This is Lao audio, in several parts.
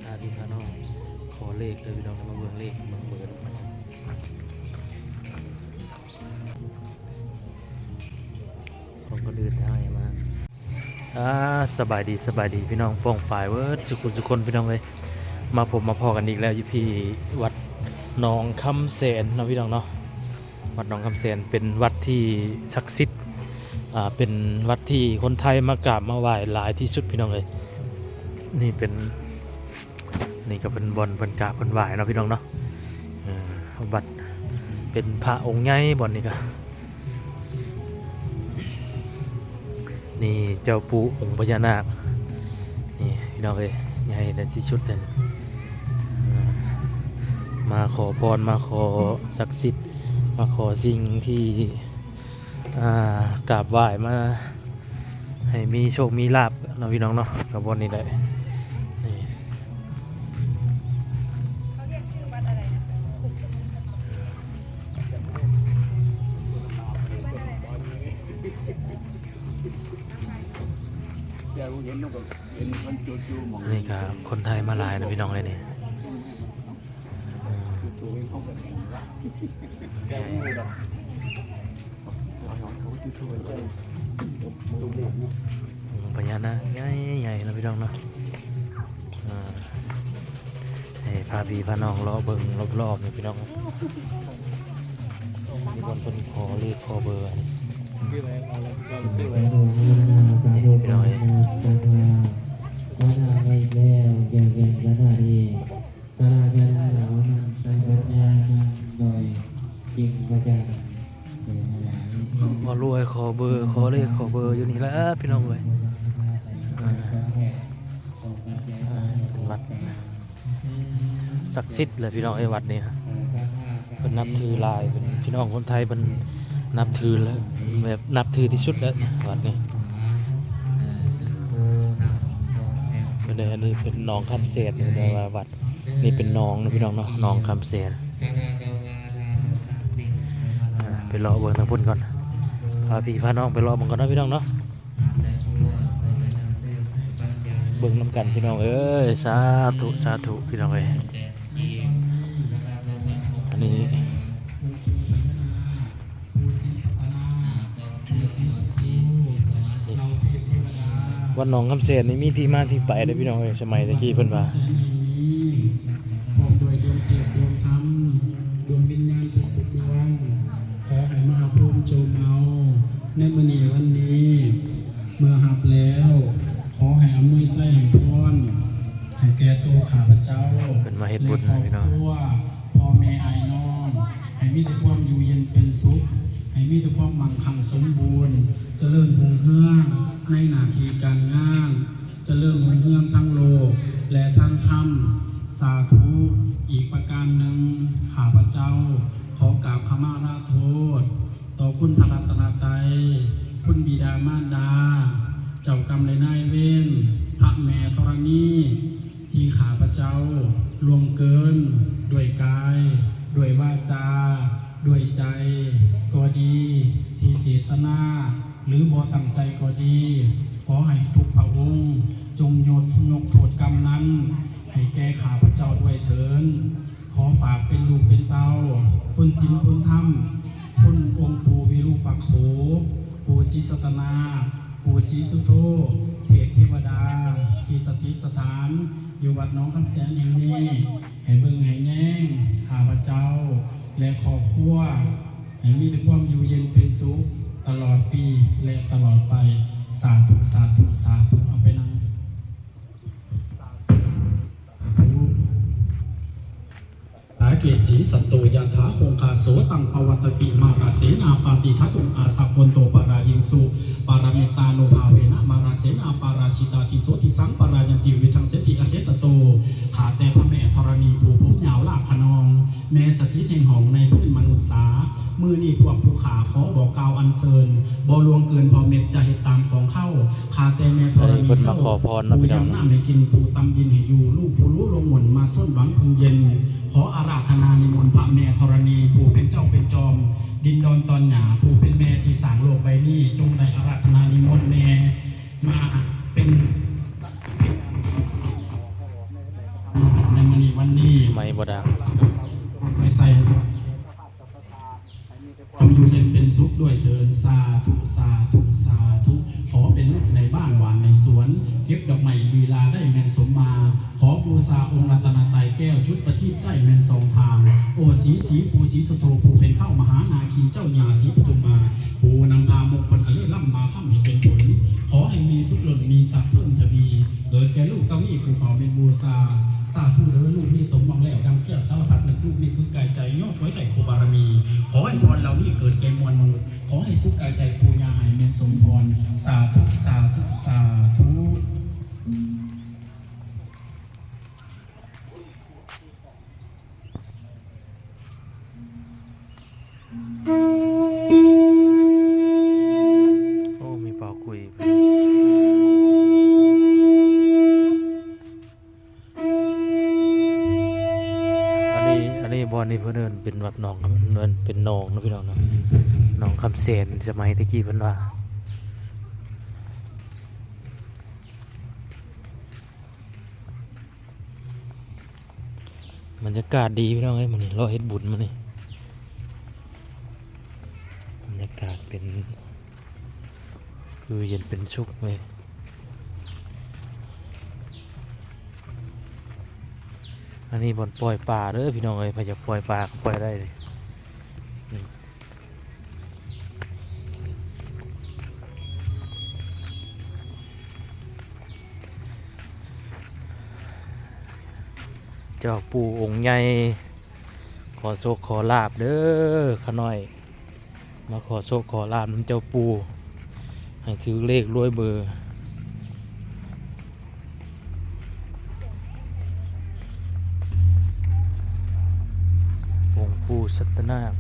พาพี่พาน้องขอเลขเด้อพี่น้อง มาเบิ่งเลข เบิ่งเบอร์นำกัน ของคนอื่นถ่ายมา อ่า สบายดี สบายดีพี่น้องป้องปายเบิดสุขุสุคนพี่น้องเอ้ย มาพบมาพ้อกันอีกแล้วอยู่ที่วัดหนองคำแสนเนาะพี่น้องเนาะ วัดหนองคำแสนเป็นวัดที่ศักดิ์สิทธิ์ อ่า เป็นวัดที่คนไทยมากราบมาไหว้หลายที่สุดพี่น้องเอ้ย นี่เป็น นี่ก็เป็นบ่อนเพิ่นกราบเพิ่นไหว้เนาะพี่น้องเนาะ เอ่อ วัดเป็นพระองค์ใหญ่บ่อนนี้ก็ นี่เจ้าปู่องค์พญานาค นี่พี่น้องเอ้ย ใหญ่ในที่สุดเลย เอ่อ มาขอพร มาขอศักดิ์สิทธิ์ มาขอสิ่งที่ อ่า กราบไหว้มาให้มีโชคมีลาภเนาะพี่น้องเนาะ กับบ่อนนี้แหละ นี่ เขาเรียกชื่อวัดอะไรนะ ชื่อวัดอะไรนะ นี่ก็คนไทยมาหลายนะพี่น้องเอ้ยนี่ พญานาคใหญ่ๆเนาะพี่น้องเนาะ อ่า ให้พาพี่พาน้องเลาะเบิ่งรอบๆนี่พี่น้อง มีคนเพิ่นขอเลขขอเบอร์อันนี้ นี่พี่น้องเอ้ย ມາລວຍຂໍເບີ ຂໍເລກ ຂໍເບີຢູ່ນີ້ລະພີ່ນ້ອງເອີຍ. ອ່າ ເປັນວັດສັກສິດແຫຼະພີ່ນ້ອງເອີຍ ວັດນີ້ນະ ເພິ່ນນັບຖືຫຼາຍ ເປັນພີ່ນ້ອງຄົນໄທເພິ່ນນັບຖືແລ້ວ ແບບນັບຖືທີ່ສຸດແລ້ວວັດນີ້. ເພິ່ນໄດ້ ອັນນີ້ເປັນໜອງຄຳແສນ ເພິ່ນໄດ້ວ່າວັດ ນີ້ເປັນໜອງເນາະພີ່ນ້ອງເນາະ ໜອງຄຳແສນ. ອ່າ ໄປເລາະເບິ່ງທາງພຸ້ນກ່ອນ ພາພີ່ພານ້ອງໄປເລາະເບິ່ງກ່ອນເນາະພີ່ນ້ອງເນາະ ເບິ່ງນຳກັນພີ່ນ້ອງເອີຍ. ສາທຸ ສາທຸ ພີ່ນ້ອງເອີຍ. ອັນນີ້ ວັດໜອງຄຳແສນນີ້ມີທີ່ມາທີ່ໄປເດ້ພີ່ນ້ອງເອີຍ. ສະໄໝແຕ່ກີ້ເພິ່ນວ່າ ພ້ອມດ້ວຍດວງເທບດວງທຳ ດວງວິນຍານທຸກໆດວງ ຂໍໃຫ້ມາຮັບໂຮມໂຈມເອົາໃນມື້ນີ້ວັນນີ້. ເມື່ອຮັບແລ້ວ ຂໍໃຫ້ອຳນວຍໄຊໃຫ້ພອນ ໃຫ້ແກ່ໂຕຂ້າພະເຈົ້າ ເພິ່ນມາເຮັດບຸນ ແລະ ຄອບຄົວ ພໍ່ແມ່ອ້າຍນ້ອງ ໃຫ້ມີແຕ່ຄວາມຢູ່ເຢັນເປັນສຸກ ໃຫ້ມີແຕ່ຄວາມມັ່ງຄັ່ງສົມບູນ ຈະເລີນຮຸ່ງເຮືອງໃນໜ້າທີ່ການງານ ຈະເລີນຮຸ່ງເຮືອງທັງໂລກ ແລະ ທັງທຳ. ສາທຸ. ອີກປະການໜຶ່ງ ຂ້າພະເຈົ້າຂໍກາບຂະມາລາໂທດຕໍ່ຄຸນພະລັດຕະນະໄຕ, ຄຸນບິດາມານດາ, ເຈົ້າກຳ ແລະ ນາຍເວນ, ພະແມ່ທໍລະນີ ທີ່ຂ້າພະເຈົ້າລ່ວງເກີນດ້ວຍກາຍ, ດ້ວຍວາຈາ, ດ້ວຍໃຈກໍດີ, ທີ່ເຈດຕະນາ ຫຼື ບໍ່ຕັ້ງໃຈກໍດີ, ຂໍໃຫ້ທຸກພະອົງຈົ່ງຍົກ ຍົກໂທດກຳນັ້ນໃຫ້ແກ່ຂ້າພະເຈົ້າດ້ວຍເທີ້ນ. ຂໍຝາກເປັນລູກເປັນເຕົ້າ ຄຸນສິນຄຸນທຳ ຄຸນອົງປູ່ວິຣູປະໂຂ, ປູ່ສີສັດຕະນາ, ປູ່ສີສຸໂທ, ເທບເທວະດາທີ່ສະຖິດສະຖານຢູ່ວັດໜອງຄຳແສນແຫ່ງນີ້ ໃຫ້ເບິ່ງໃຫ້ແຍງຂ້າພະເຈົ້າ ແລະ ຄອບຄົວ ໃຫ້ມີແຕ່ຄວາມຢູ່ເຢັນເປັນສຸກຕະຫຼອດປີ ແລະ ຕະຫຼອດໄປ. ສາທຸ ສາທຸ ສາທຸ. ເອົາໄປນັ່ງ. ສາເກສີສັນໂຕ ຍະຖາຄົງຄາໂສ ຕັງປະວັດຕະຕິ ມາລະເສນາປາຕິຄະຕຸງ ອາສັກໂຄນໂຕ ປະລາຍິງສຸ ປະລະມິດຕານຸພາເວນະ ມາລະເສນາປາລາຊິຕາ ຕິໂສຕິສັງ ປະລາຍັນຕິ ວິທັງເສຕິ ອາເສສະໂຕ. ຂ້າແຕ່ພະແມ່ທໍລະນີ ຜູ້ຜົມຍາວລາກຂະນອງ ແມ່ສະຖິດແຫ່ງຫ້ອງໃນພື້ນມະນຸດສາ ມື້ນີ້ພວກຜູ້ຂ້າຂໍບອກກ່າວອັນເຊີນ ບໍ່ລ່ວງເກີນພໍເມັດຈະເຮັດຕາມຂອງເຂົາ ຂ້າແຕ່ແມ່ທໍລະນີເຈົ້າ ຜູ້ຢາມນ້ຳໃຫ້ກິນ ຜູ້ຕຳດິນໃຫ້ຢູ່ ລູກຜູ້ຮູ້ລົງມົນມາຊົນຫວັງເພິ່ງເຢັນ ຂໍອາລາທະນານິມົນພະແມ່ທໍລະນີ ຜູ້ເປັນເຈົ້າເປັນຈອມ ດິນດອນຕອນຫຍ້າ ຜູ້ເປັນແມ່ທີ່ສ້າງໂລກໃບນີ້ ຈົ່ງໄດ້ອາລາທະນານິມົນແມ່ ມາເປັນ ໃນມື້ນີ້ວັນນີ້ ໄມບໍ່ດັງ ໄປໃສ່ ຄວາມຢູ່ເຢັນເປັນສຸກດ້ວຍເທີ້ນ ສາທຸ ສາທຸ ສາທຸ ຂໍເປັນລູກໃນບ້ານຫວານໃນສວນ ເກັບດອກໄມ້ລີລາໄດ້ແມ່ນສົມມາ ຂໍບູຊາອົງລັດຕະນະໄຕແກ້ວ ຈຸດປະທີບໄດ້ແມ່ນສອງທາງ ໂອສີສີ ປູສີສຸໂທ ຜູ້ເປັນທ້າວມະຫານາຄີ ເຈົ້າຍ່າສີປະທຸມມາ ຜູ້ນຳພາມຸງຄຸນອັນເລີດລ້ຳມາຄ້ຳໃຫ້ເປັນຜົນ ຂໍໃຫ້ມີສຸກລົ້ນ ມີຊັບເພີ່ມທະວີ ເກີດແກ່ລູກເຕົ້ານີ້ຜູ້ເຝົ້າແມ່ນບູຊາ ສາທຸເດີ ລູກນີ້ສົມຫວັງແລ້ວ ດັ່ງເກດສາລະພັດນຶກ ລູກນີ້ຝຶກກາຍໃຈ ຍ້ອນໄວ້ໄດ້ຄູບາລະມີ ຂໍໃຫ້ພອນເຫຼົ່ານີ້ເກີດແກ່ມວນມະນຸດ ຂໍໃຫ້ສຸກກາຍໃຈ ປູຢາໃຫ້ແມ່ນສົມພອນ ສາທຸ ສາທຸ ສາທຸ. ໂອ້ ມີເປົ່າຄຸຍ ອັນນີ້ ອັນນີ້ບ່ອນນີ້ເພິ່ນເອີ້ນເປັນວັດໜອງ ເອີ້ນເປັນໜອງເນາະ ພີ່ນ້ອງເນາະ ໜອງຄຳແສນ ສະໄໝແຕ່ກີ້ເພິ່ນວ່າ. ບັນຍາກາດດີພີ່ນ້ອງເອີຍ ມື້ນີ້ເລາະເຮັດບຸນມື້ນີ້ ບັນຍາກາດເປັນ ຄືເຢັນເປັນສຸກເວີຍ ອັນນີ້ບ່ອນປ່ອຍປາເດີພີ່ນ້ອງເອີຍ ໃຜຢາກປ່ອຍປາກໍປ່ອຍໄດ້ເລີຍ. ເຈົ້າປູ່ອົງໃຫຍ່ ຂໍໂຊກຂໍລາບເດີ ຂ້ານ້ອຍມາຂໍໂຊກຂໍລາບນຳເຈົ້າປູ່ ໃຫ້ຖືກເລກລວຍເບີ. ອົງປູ່ສັດຕະນາກ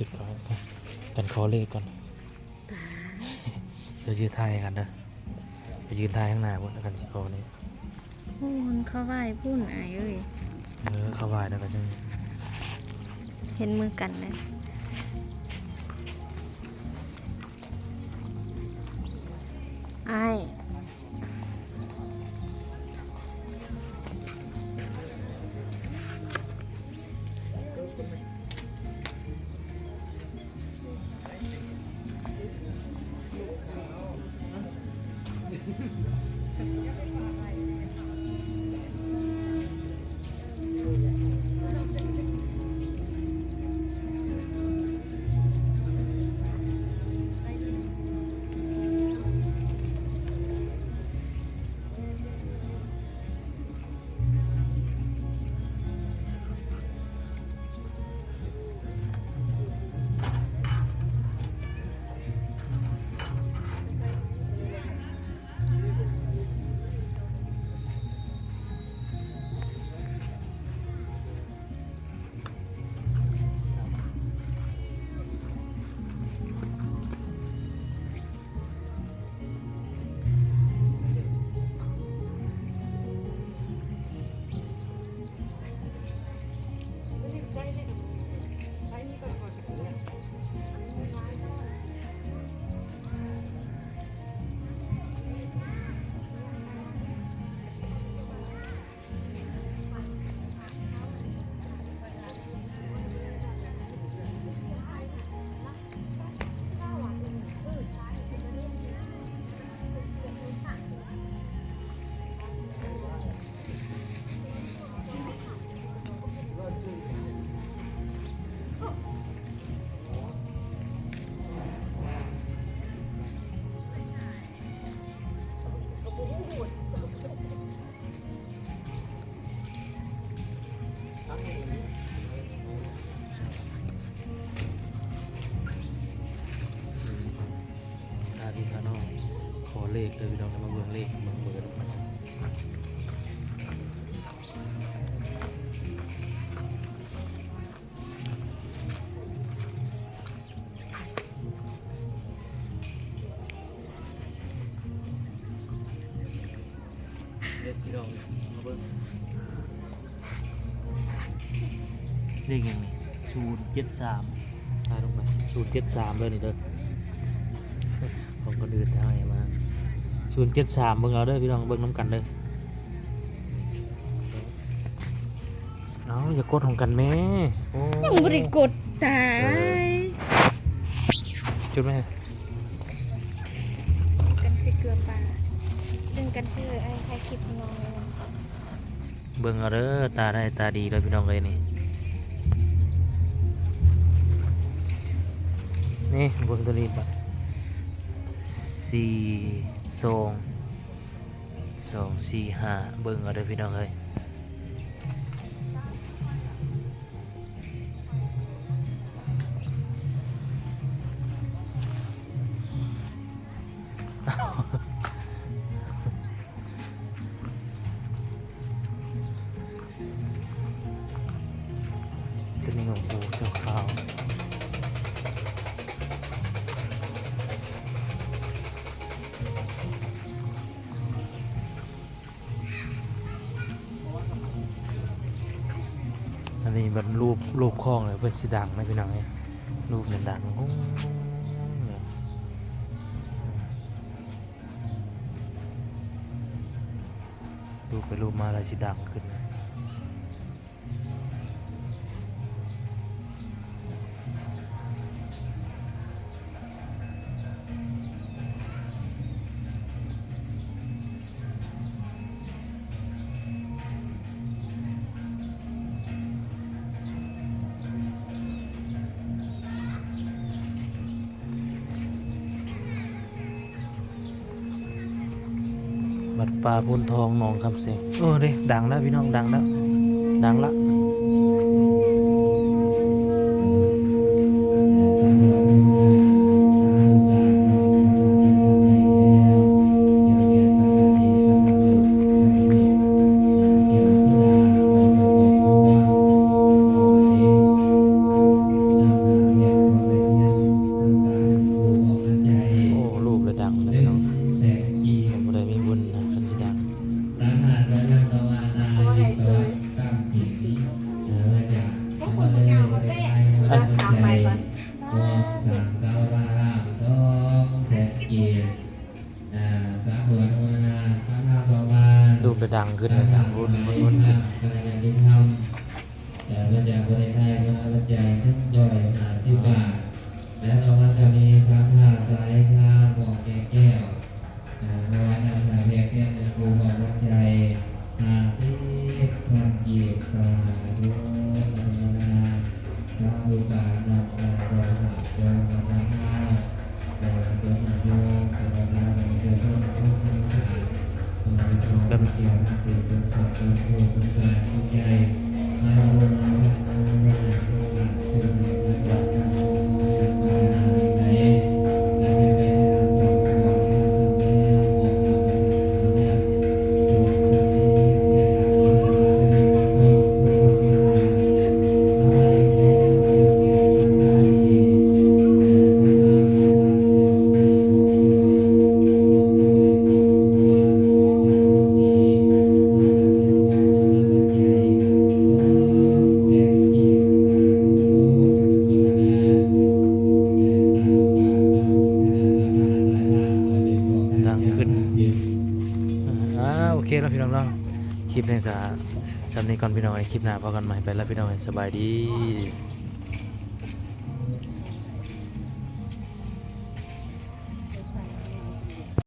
ຈຸດກ່ອນ ກັນຂໍເລກກ່ອນ ເຈົ້າຢືນຖ່າຍກັນເດີ ໄປຢືນຖ່າຍຂ້າງໜ້າພຸ້ນ ແລ້ວກັນຊິຂໍເລກ. ພຸ້ນເຂົາໄຫວ້ພຸ້ນ ອ້າຍເອີຍ ເອີ ເຂົາໄຫວ້ແລ້ວກໍຈັ່ງເຫັນມືກັນເລີຍ ອ້າຍ. ເ ເດີພີ່ນ້ອງ ເຮົາມາເບິ່ງເລກ ເບິ່ງເບີນຳກັນ. ເດີພີ່ນ້ອງ ມາເບິ່ງ ເລກຫຍັງນີ້? ສູນເຈັດສາມ ຖ່າຍລົງໄປ ສູນເຈັດສາມເດີນີ້ເດີ ຂອງຄົນອື່ນຖ່າຍມາ ສູນເຈັດສາມ ເບິ່ງເອົາເດີພີ່ນ້ອງ ເບິ່ງນຳກັນເດີ. ເອົ້າ ຢ່າກົດຂອງກັນແມ້. ໂອ້ ຍັງບໍ່ໄດ້ກົດຕາຍ. ເອີ ຈຸດແມ້ ດຶງກັນໃສ່ເກືອປາ ດຶງກັນໃສ່ ເອີ ຖ່າຍຄລິບນ້ອງ. ເບິ່ງເອົາເດີ ຕາໄດ້ຕາດີເດີພີ່ນ້ອງເອີຍນີ້. ນີ້ເບິ່ງໂຕນີ້ບັດ ສີ່ ສອງ ສອງ ສີ່ ຫ້າ ເບິ່ງເອົາເດີພີ່ນ້ອງເອີຍ. ໂຕນີ້ ໂອ້ໂຫ ເຈົ້າຂາວ. ອັນນີ້ບັດຮູບ ຮູບຄອງແລ້ວເພິ່ນຊິດັງນະພີ່ນ້ອງເອີຍ ຮູບນັ້ນດັງ ຮຸ້ງໆ ເລີຍ ຮູບໄປຮູບມາແລ້ວຊິດັງຂຶ້ນ. ວັດປ່າໂພນທອງ ໜອງຄຳເສງ. ເອີ ເດ້ ດັງແລ້ວພີ່ນ້ອງ ດັງແລ້ວ ດັງລະ. ໂອ້ ຮູບລະດັງເລີຍເນາະ ບໍ່ໄດ້ມີບຸນນະ ຄັນຊິດັງ. ຮູບລະດັງຂຶ້ນ ດັງວຸ້ນໆໆຂຶ້ນ. ເອີ ເພິ່ນຈະບໍລິຈາກເງິນປັດໄຈເຖິງຮ້ອຍຫ້າສິບບາດ ແລະ ລາງວັນຈະມີສັງຄະສາຍທານ ໝໍ້ແກງແກ້ວ ເອີ ຖວາຍນ້ຳພະເພດພຽງໜຶ່ງຄູ່ ພ້ອມປັດໄຈຫ້າສິບພັນກີບ. ສາທຸ ອະນຸໂມທະນາ ສາທຸການນຳພາເຈົ້າພາບເຈົ້າພັດທະນາ ດັງຂຶ້ນ. ອ່າ ໂອເຄເນາະພີ່ນ້ອງເນາະ ຄລິບນີ້ກະສ່ຳນີ້ກ່ອນພີ່ນ້ອງເອີຍ ຄລິບໜ້າພໍ້ກັນໃໝ່. ໄປລະພີ່ນ້ອງເອີຍ ສະບາຍດີ.